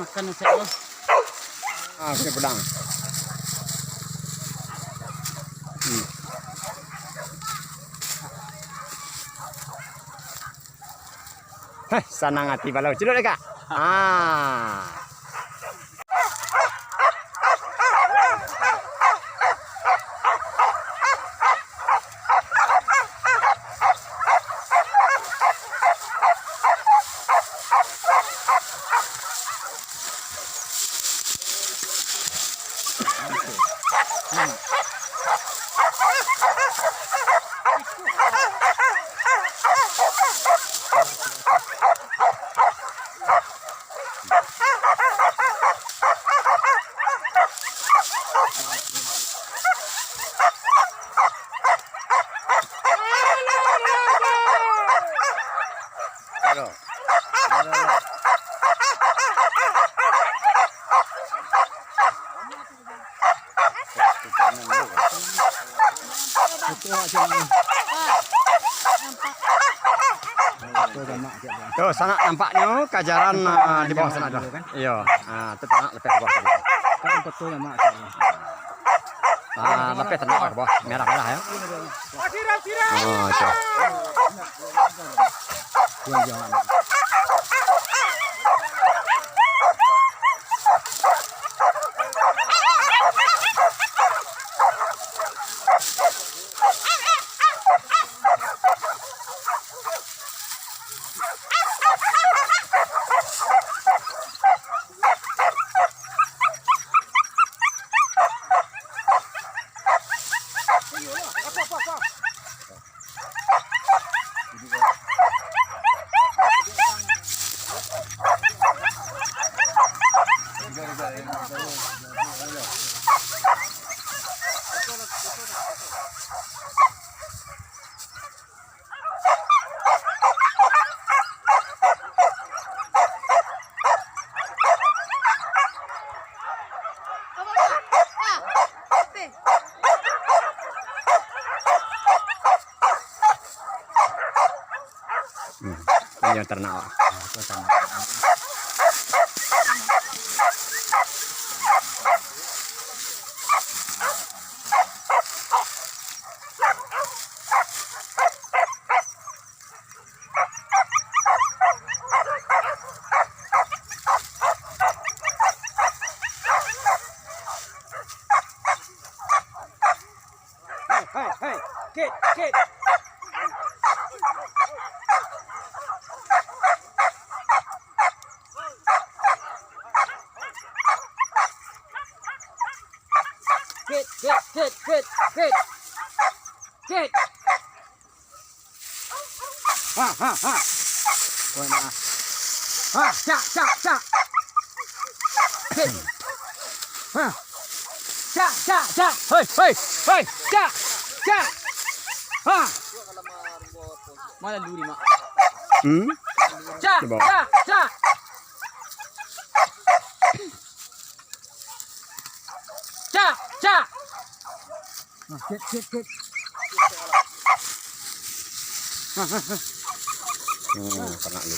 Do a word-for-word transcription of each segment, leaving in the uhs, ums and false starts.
Makan, Ustaz, tu. Ah, kena pedang. Hmm. Heh, sanang ati balo. Ciluak dek, Kak. Ah. Tu, sanak nampaknyo kajaran, ah, di bawah sana tu. Iyo, ah, tu tanak lapeh ka bawah tadi. Ah, lapeh tanak ka bawah, merah-merah yo. Oh, tu. Hmm, inyo taranak awak. Hai, hai, hai. Kit, kit. Kit, kit, kit, kit, kit. Kit. Ha, ha, ha. Ha, cak, cak, cak. Hei. Ha. Cak, cak, cak. Hei, hei, hei. Cak, cak. Ha. Mana duri, Mak? Hmm? Cak, Coba. Cak, cak. Cak, cak. Nah, sit, sit, sit. Hmm, kena lu.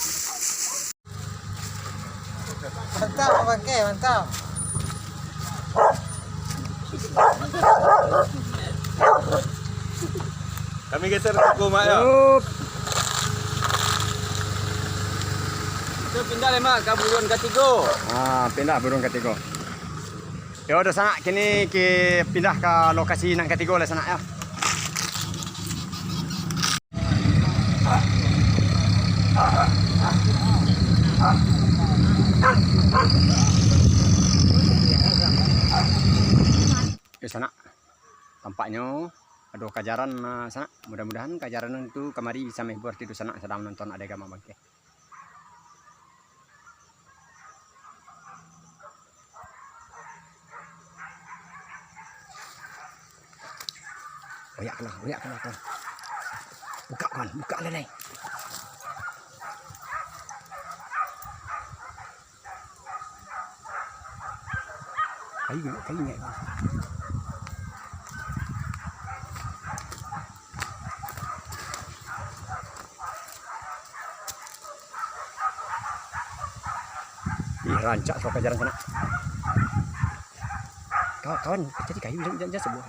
Mantap, Abang K, mantap. Kami geser ke Mak, yo. Yup. Itu pindah deh, Mak, ke buruan katigo. Ah, pindah buruan katigo. Yo, dah sanak, kini ki-, pindah ka lokasi nan katigo lah, sanak, yo. Yo, sanak. Tampaknyo ado kajaran, ah, sanak. Mudah-mudahan kajaran tu kamari bisa mahibur tidu sanak sadang nonton ade gamak bangkeh. Oyak kalah, oyak kalah, kawan. Buka, kawan, buka lah, lai. Kayu, kayu ingat, kawan. Ih, rancak suaka jalan sanak. Kawan, kawan, jadi kayu, jangan, jangan sebuah.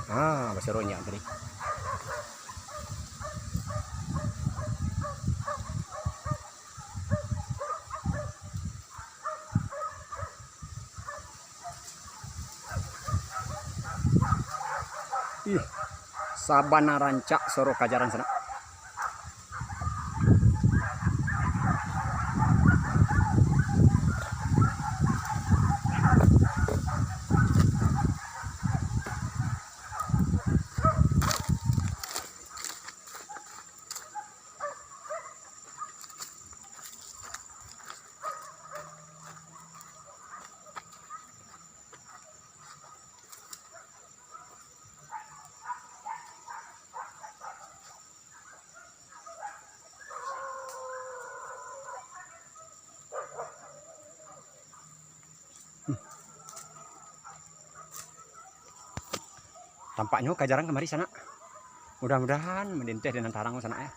Ah, basaro nyo tadi. Ih, sabana rancak suaro kajaran sanak. Tampaknyo kajaran kamari sanak. Mudah-mudahan mandinteh di nan tarang sanak, yo.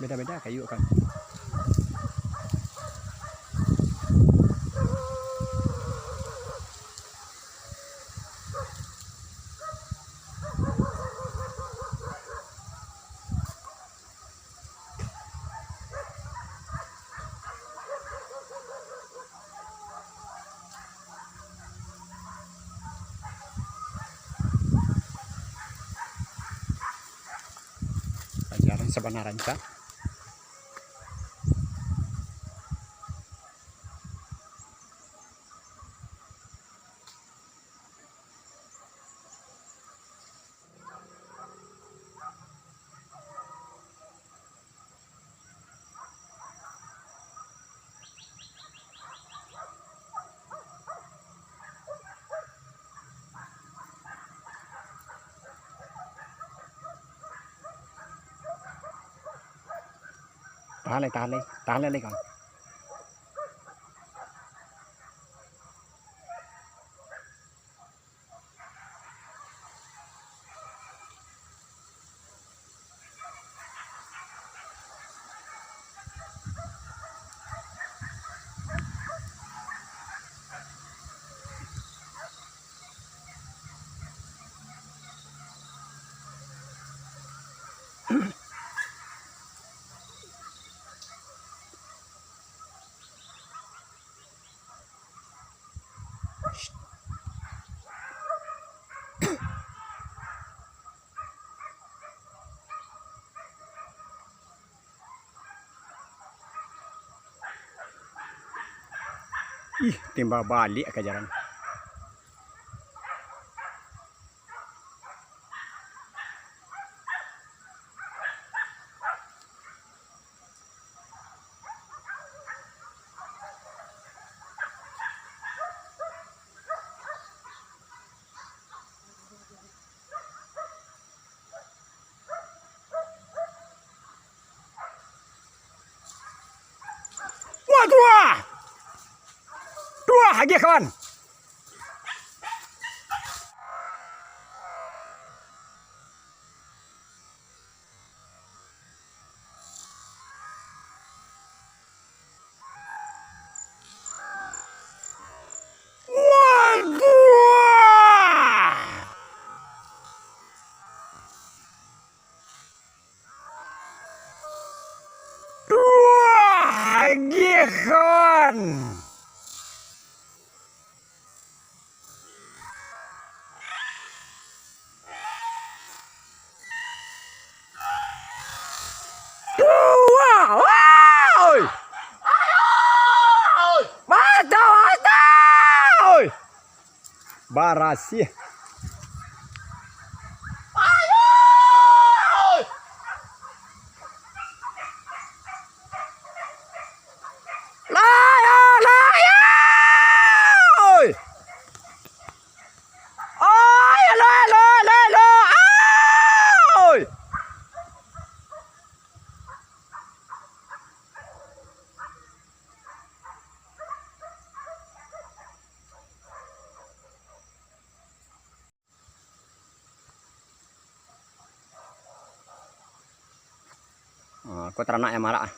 Beda-beda kayu kan. Palajaran sabana rancak. Tahan lai, tahan lai, tahan lai, kawan. Ih, timbal baliak kajaran. Wah, tuah! Tuah, agiah kawan! Wah, tuah! Tuah, agiah kawan! Tuah, woi! Mata, mata, woi! Barasiah. Layah, layah! Oi! Oi, elo, elo, elo, elo! Oi! Ah, ko taranak ayam arak ah.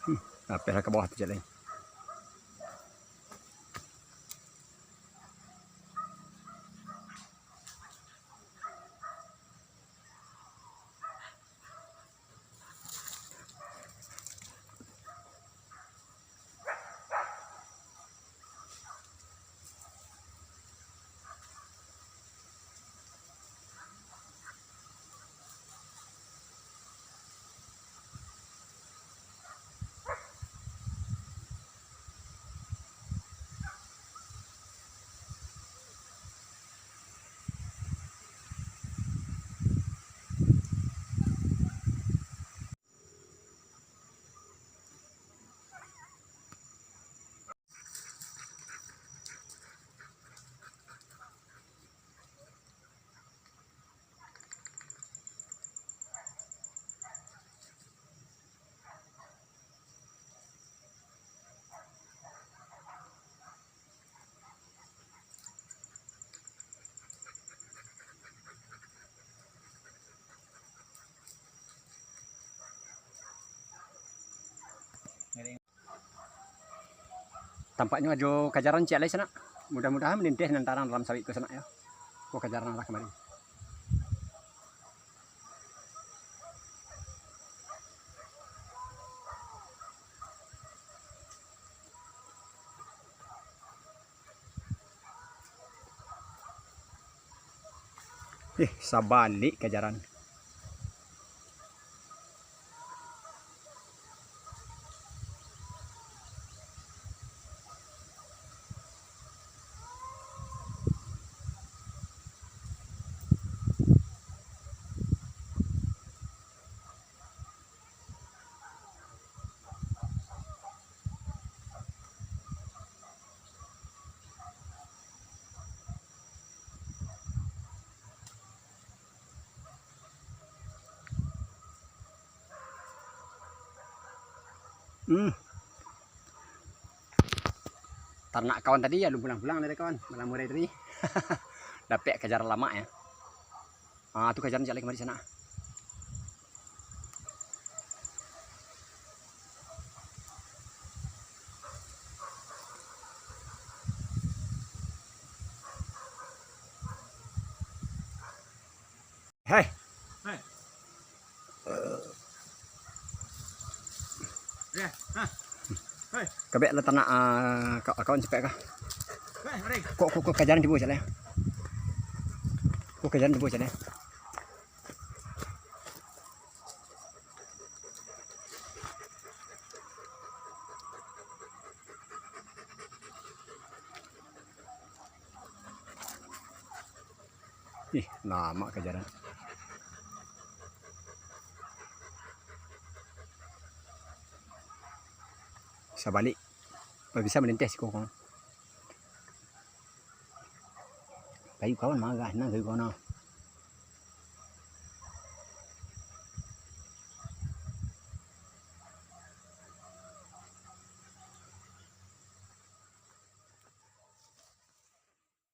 Hmm, lapeh lah ka bawah tu, cek lai. Tampaknyo ajo kajaran ciek lai sanak. Mudah-mudahan malinteh nan tarang dalam sawik ko sanak yo. Ko kajaran lah kamari. Eh, sabalik kajaran. Hmm. Taranak kawan tadi alun pulang-pulang dari kawan, malam hari tadi. Dapek kajaran lamak yo. Ah, tu kajaran ciek lai kamari sanak. Kabek lah tanak, ah, ka-, kawan capek kah? Kok, kok, kok kajaran tibo cak ni. Kok kajaran tibo cak ni. Ih, lamak kajaran. Sabalik, lah bisa malinteh siko ko. Kayu kawan marah, nah kayu kawan nah.